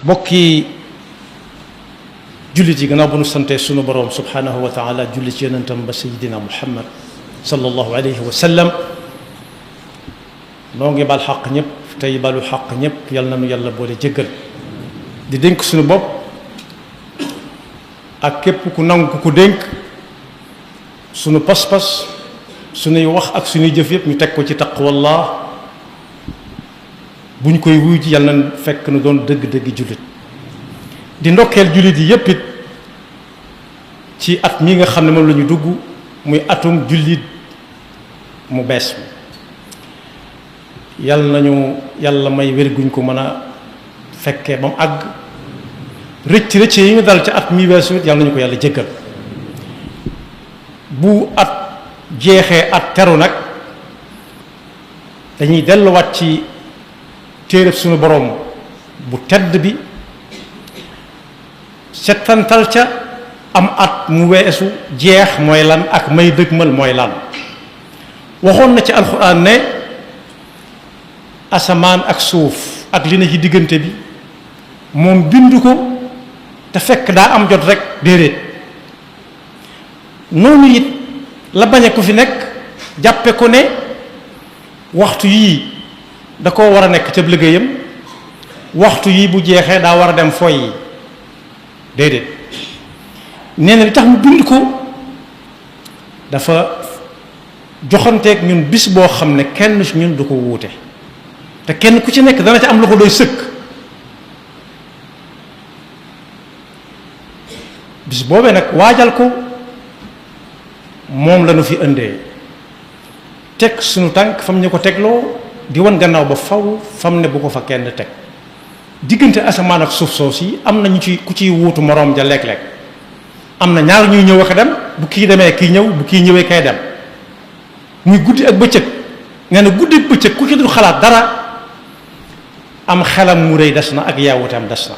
bokki jullit yi gannaaw bu nu sante sunu boroom subhanahu wa taala jullit ci yonentam ba sayidina muhammad sallallahu alayhi wa sallam noo ngi bal xaq ñëpp tey balu xaq ñëpp yal na nu yàlla boole jéggal di dénk sunu bopp ak képp ku nangu ku dénk sunu pas-pas sunuy wax ak sunuy jëf yëpp ñu teg ko ci taqwallah bu ñu koy wuy ji yàlla na fekk na doon dëgg-dëgg jullit di ndokkeel jullit yi yépp it ci at mi nga xam ne moom la ñu dugg muy atum jullit mu bees mi yàlla nañu yàlla may wér guñ ko mën a fekkee ba mu àgg rëcc yi ñu dal ci at mi weesu it yàlla nañu ko yàlla jéggal bu at jeexee at teru nag dañuy delluwaat ci téereb suñu boroom bu tedd bi settantal ca am at mu weesu jeex mooy lan ak may dëgmal mooy lan waxoon na ci alxuraan ne asamaan ak suuf ak li na ci diggante bi moom bindu ko te fekk daa am jot rek déedéet noonu it la bañe ku fi nekk jàppe ko ne waxtu yii da koo war a nekk ca liggéeyam waxtu yii bu jeexee daa war a dem foy yi déedéet nee na li tax mu bind ko dafa joxanteeg ñun bis boo xam ne kenn ci ñun du ko wuute te kenn ku ci nekk dana ca am lu ko doy sëkk bis boobee nag waajal ko moom la nu fi indee teg sunu tànk fam ñu ko tegloo di wan gannaaw ba faw fam ne bu ko fa kenn teg diggante asamaan ak suuf soos yi am na ñu ci ku ciy wuutu moroom ja léeg-léeg am na ñaar ñuy ñëw ak dem bu kii demee kii ñëw bu kii ñëwee kay dem muy guddi ak bëccëg nee na guddi ak bëccëg ku ci dul xalaat dara am xelam mu rëy des na ak yaawuteem des na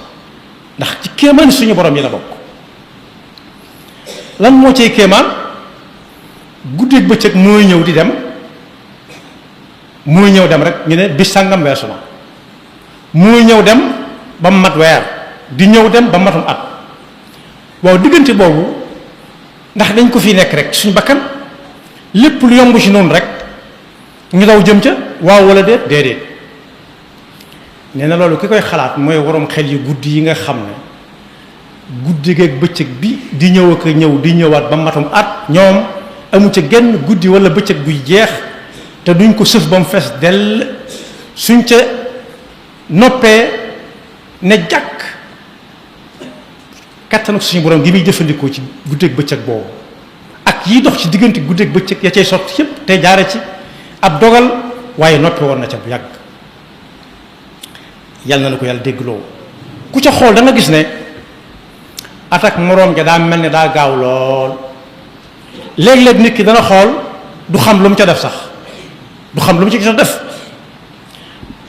ndax ci kéemaan suñu borom yi la bokk lan moo cay kéemaan guddi ak bëccëg mooy ñëw di dem mooy ñëw dem rek ñu ne bis sàngam weesu na mooy ñëw dem ba mu mat weer di ñëw dem ba matum at waaw diggante boobu ndax dañ ko fi nekk rek suñu bakkan lépp lu yomb ci noonu rek ñu daw jëm ca waaw wala déedéet nee na loolu ki koy xalaat mooy waroom xel yu guddi yi nga xam ne guddi geeg bëccëg bi di ñëw ak ñëw di ñëwaat ba matum at ñoom amu ca genn guddi wala bëccëg buy jeex te duñ ko sëf ba mu fees dell suñ ca noppee ne jàkk kattan ak suñu borom gi muy jëfandikoo ci guddeeg bëccëg boobu ak yi dox ci diggante guddeeg bëccëg ya cay sotti yépp te jaare ci ab dogal waaye noppi woon na ca bu yàgg yàlla na ko yàlla déggloo ku ca xool da nga gis ne at ak moroom ja daa mel ne daa gaaw lool léeg-léeg nit ki dana xool du xam lu mu ca def sax du xam lu mu ci gis def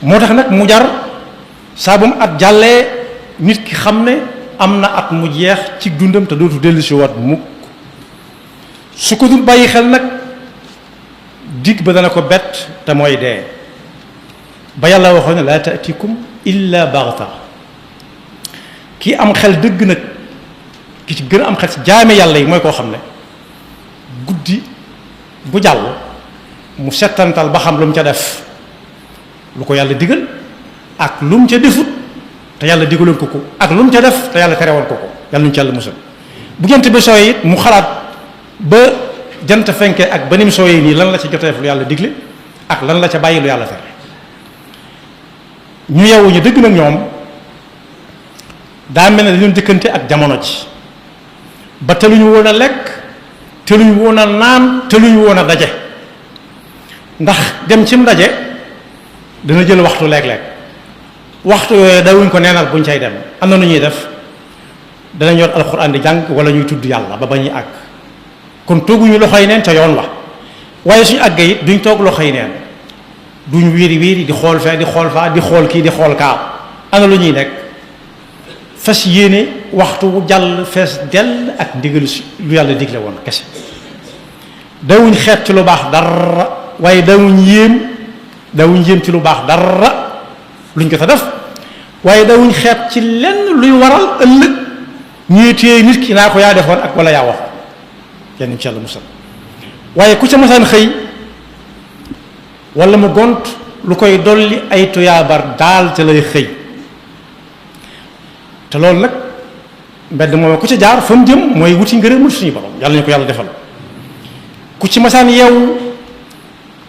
moo tax nag mu jar saa bu mu at jàllee nit ki xam ne am na at mu jeex ci dundam te dootu dellu si waat mukk su ko dul bàyyi xel nag dig ba dana ko bett te mooy dee ba yàlla waxoon ne laa taatikum illa baxta ki am xel dëgg nag ki ci gën a am xel ci jaame yàlla yi mooy koo xam ne guddi bu jàll mu settantal ba xam lu mu ca def lu ko yàlla digal ak lu mu ca defut te yàlla digaloon ko ko ak lu mu ca def te yàlla terewoon ko ko yàlla ñu ci yàlla musal bu jant bi sooyee it mu xalaat ba jant fenkee ak ba ni mu sooyee nii lan la ca jot a def lu yàlla digle ak lan la ca bàyyi lu yàlla tere ñu yeewu ñu dëgg nag ñoom daa mel ne dañu dëkkante ak jamono ji ba te lu ñu woon a lekk te lu ñu woon a naan te lu ñu woon a daje ndax dem cim ndaje dana jël waxtu léeg-léeg waxtu yooyu dawuñ ko neenal buñ cay dem am na nu ñuy def danañ yor alxuraan di jàng wala ñuy tudd yàlla ba ñuy àgg kon tooguñu loxoy neen ca yoon wa waaye suñu àggee it duñ toog loxoy neen duñ wiiri wiiri di xool fee di xool faa di xool kii di xool kaaw ana lu ñuy nekk fas yéene waxtu wu jàll fees dell ak ndigal lu yàlla digle woon kese dawuñ xeet ci lu baax dara waaye dawuñ yéem ci lu baax dara luñ ko fa def waaye dawuñ xeet ci lenn luy waral ëllëg ñuy téye nit ki naa ko yaa defoon ak wala yaa wax yenn ci yàlla musal waaye ku ca masaan xëy wala mu gont lu koy dolli ay tuyaabar daal ca lay xëy te loolu nag mbedd moom ku ca jaar fa mu jëm mooy wuti ngërëmul suñu borom yàlla ñu ko yàlla defal ku ci masaan yeewu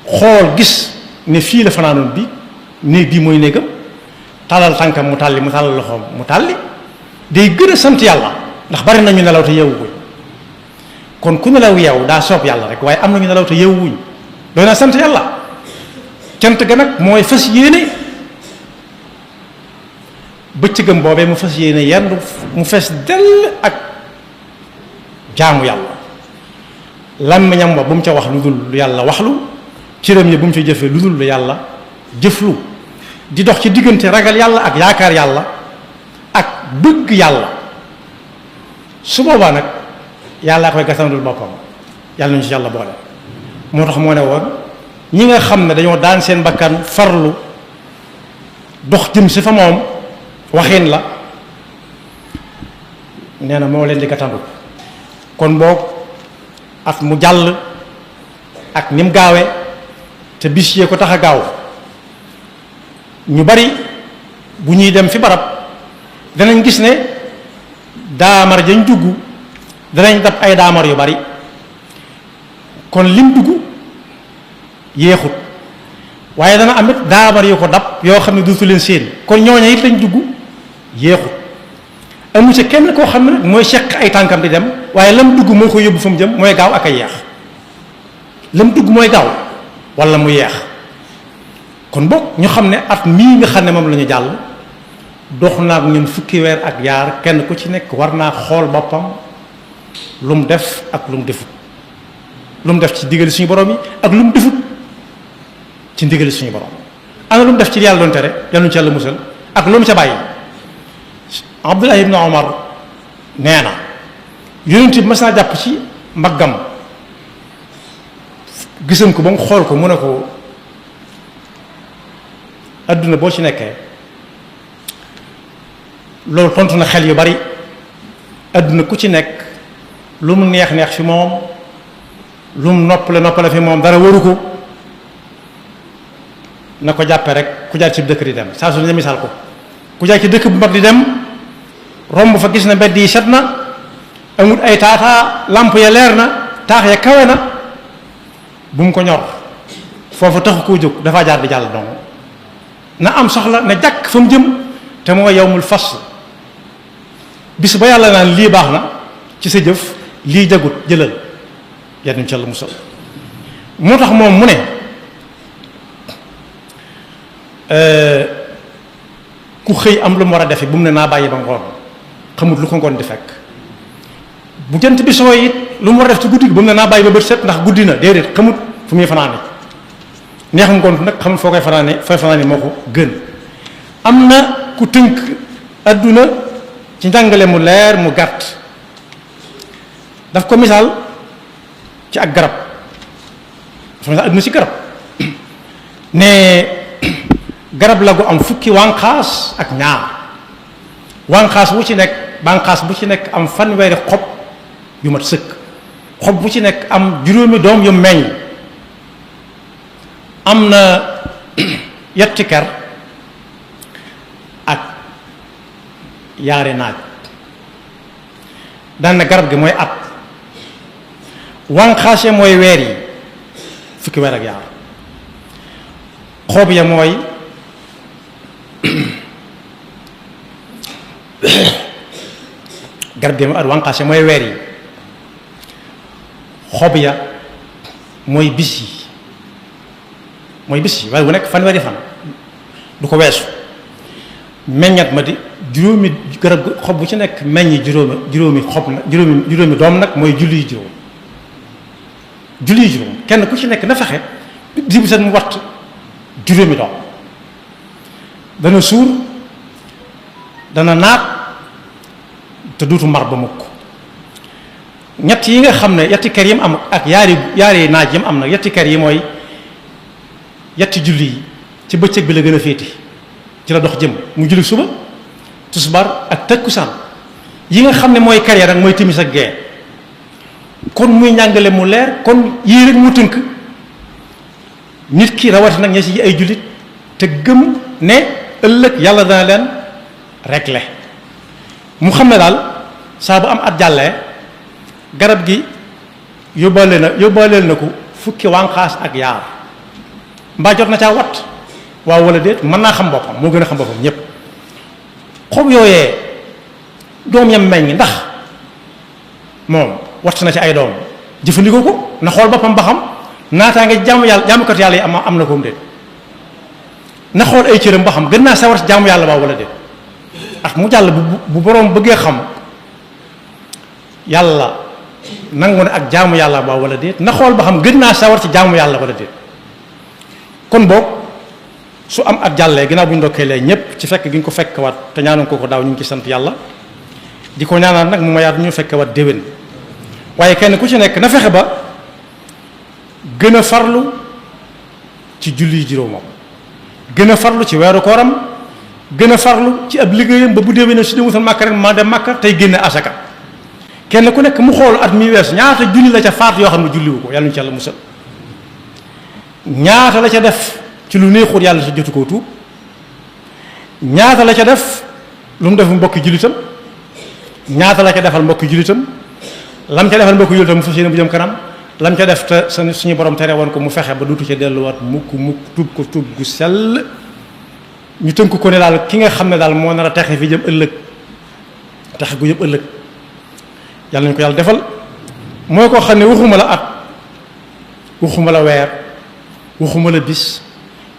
xool gis ne fii la fanaanoon bi néeg bii mooy néegam tàllal tànkam mu tàlli mu tàllal loxoom mu tàlli day gën a sant yàlla ndax bari nañu nelaw te yeewuñ kon ku nelaw yeewu daa soob yàlla rek waaye am nañu nelaw te yeewuñ doy naa sant yàlla cant ga nag mooy fas yéene bëccëgam boobee mu fas yéene yendu mu fees dell ak jaamu yàlla làmmiñam ba bu mu ca wax lu dul lu yàlla waxlu cëram yi bu mu ca jëfee lu dul lu yàlla jëflu di dox ci diggante ragal yàlla ak yaakaar yàlla ak bëgg yàlla su boobaa nag yàllaa koy gasandul boppam yàlla nañu ci yàlla boole moo tax moo ne woon ñi nga xam ne dañoo daan seen bakkan farlu dox jëm si fa moom waxin la nee na moo leen di gatandu kon boog at mu jàll ak ni mu gaawe te bis yee ko tax a gaaw ñu bari bu ñuy dem fi barab danañ gis ne daamar jañ dugg danañ dab ay daamar yu bari kon lim dugg yéexut waaye dana amit daamar yu ko dab yoo xam ne dootu leen seen kon ñooña it lañ dugg yéexut amu ci kenn koo xam ne nag mooy seq ay tànkam di dem waaye lam dugg moo ko yóbbu fa mu jëm mooy gaaw ak a yeex lam dugg mooy gaaw wala mu yeex kon boog ñu xam ne at mii nga xam ne moom la ñu jàll dox naa ak ñun fukki weer ak yaar kenn ku ci nekk war naa xool boppam lu mu def ak lu mu defut lu mu def ci ndigali suñu borom yi ak lu mu defut ci ndigali suñu borom ana lu mu def ci yàlla doon tere yàlla nu ci yàlla musal ak lu mu ca bàyyi Abdullah ibn Omar nee na yonent bi mas naa jàpp ci mbaggam gisam ko ba mu xool ko mu ne ko adduna boo ci nekkee loolu tontu na xel yu bari adduna ku ci nekk lu mu neex neex fi moom lu mu noppale fi moom dara waru ko na ko jàppe rek ku jaar ci dëkk di dem saa su ne misaal ko ku jaar ci dëkk bu mag di dem romb fa gis na mbedd yi set na amut ay taataa lamp ya leer na taax ya kawe na bu mu ko ñor foofu taxu koo jóg dafa jaar di jàll dong na am soxla na jàkk fa mu jëm te mooy yawmul fasl bis ba yàlla naan lii baax na ci sa jëf lii jagut jëlal yal nañu ci Yàlla musal moo tax moom mu ne ku xëy am lu mu war a defe bu mu ne naa bàyyi ba ngoon xamut lu ko ngoon di fekk bu jant bi soo it lu mu war a def ci guddi gi bu mu ne naa bàyyi ba bët set ndax guddi na déedéet xamut fu muy fanaane neex ngoon nag xamut foo koy fanaane moo ko gën am na ku tënk adduna ci njàngale mu leer mu gàtt daf ko misaal ci ak garab dafa misaal adduna ci garab ne garab la gu am fukki wànqaas ak ñaar wànqaas bu ci nekk bànqaas bu ci nekk am fanweeri xob yu mat sëkk xob bu ci nekk am juróomi doom yu meññ am na yetti ker ak yaari naaj daan na garab gi mooy at wànqaas ya mooy weer yi fukki weer ak yaar xob ya mooy garab gi mooy at wànqaas ya mooy weer yi xob ya mooy bis yi waaye bu nekk fanweeri fan du ko weesu meññat ma di juróomi garab xob bu ci nekk meññi juróomi xob na juróomi doom nag mooy julli juróom kenn ku ci nekk na fexe di bu set mu watt juróomi doom dana suur dana naat te duutu mar ba mukk ñett yi nga xam ne yetti kër yi mu am ak yaari naaj yi mu am nag yetti kër yi mooy yetti julli yi ci bëccëg bi la gën a féeti ci la dox jëm mu julli suba tisbaar ak takkusaan yi nga xam ne mooy carrière ak mooy timis ak gee kon muy njàngale mu leer kon yii rek mu tënk nit ki rawati nag ña ci ay jullit te gëm ne ëllëg yàlla dana leen régler mu xam ne daal saa bu am at jàllee garab gi yóbbaaleel na ko fukki wànqaas ak yaar mbaa jot na caa wat waaw wala déet mën naa xam boppam moo gën a xam boppam ñépp xob yooyee doom yam meññ ndax moom wat na ci ay doom jëfandikoo ko na xool boppam ba xam naataa nga jaamukat yàlla yi am na koom déet na xool ay cëram ba xam gën naa sawar ci jaamu yàlla waaw wala déet at mu jàll bu boroom bëggee xam yàlla nangu ne ak jaamu yàlla waaw wala déet na xool ba xam gën naa sawar ci jaamu yàlla wala déet kon boog su am at jàllee ginnaaw bu ñu ndokkeelee ñépp ci fekk gi ñu ko fekkewaat te ñaanoon ko daaw ñu ngi ci sant yàlla di ko ñaanal nag mu mayaat ñu fekkewaat déwén waaye kenn ku ci nekk na fexe ba gën a farlu ci julli juróomam gën a farlu ci weeru kooram gën a farlu ci ab liggéeyam ba bu déwénee su demutoon màkka ren ma dem màkka tey génne asaka kenn ku nekk mu xool at mi wees ñaata julli la ca faat yoo xam ne julliwu ko yàlla ñu ci yàlla musal ñaata la ca def ci lu neexut yàlla sa jotu koo tuub ñaata la ca def lu mu def mbokki jullitam ñaata la ca defal mbokki jullitam lam ca defal mbokki jullitam mu fas yéene bu jëm kanam lam ca def te suñu borom tere woon ko mu fexe ba duutu ca delluwaat mukk tuub ko tuub gu sell ñu tënk ko ne daal ki nga xam ne daal moo nar a texe fi jëm ëllëg texe gu jëm ëllëg yàlla nañu ko yàlla defal mooy koo xam ne waxuma la at waxuma la weer waxuma la bis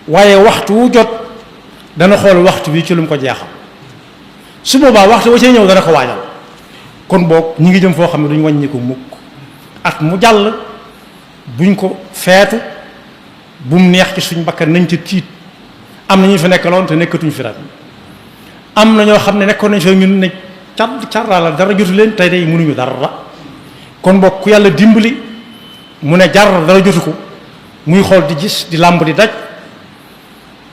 waaye waxtu wu jot dana xool waxtu bi ci lu mu ko jeexal su boobaa waxtu wa cee ñëw dana ko waajal kon boog ñi ngi jëm foo xam ne duñ wàññi ko mukk at mu jàll buñ ko feetu bu mu neex ci suñ bakkan nañ ci tiit am na ñu fi nekkaloon te nekkatuñ fi rat am na ñoo xam ne nekkoon nañ fa ñun ne carraa la dara jotu leen tey day mënuñu dara kon boog ku yàlla dimbali mu ne jar dara jotu ko muy xool di gis di làmb di daj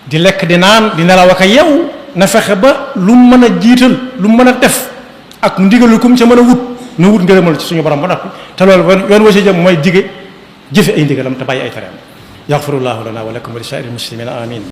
di lekk di naan di nelaw ak a yeewu na fexe ba lu mu mën a jiital lu mu mën a def ak ndigalu kum ca mën a wut na wut ngërëmal ci suñu borom ba noppi te loolu yoon wa ci jëm mooy dige jëfe ay ndigalam te bàyyi ay tereem yaxfirullahu lana wa lakum wa li saa'iril muslimina amin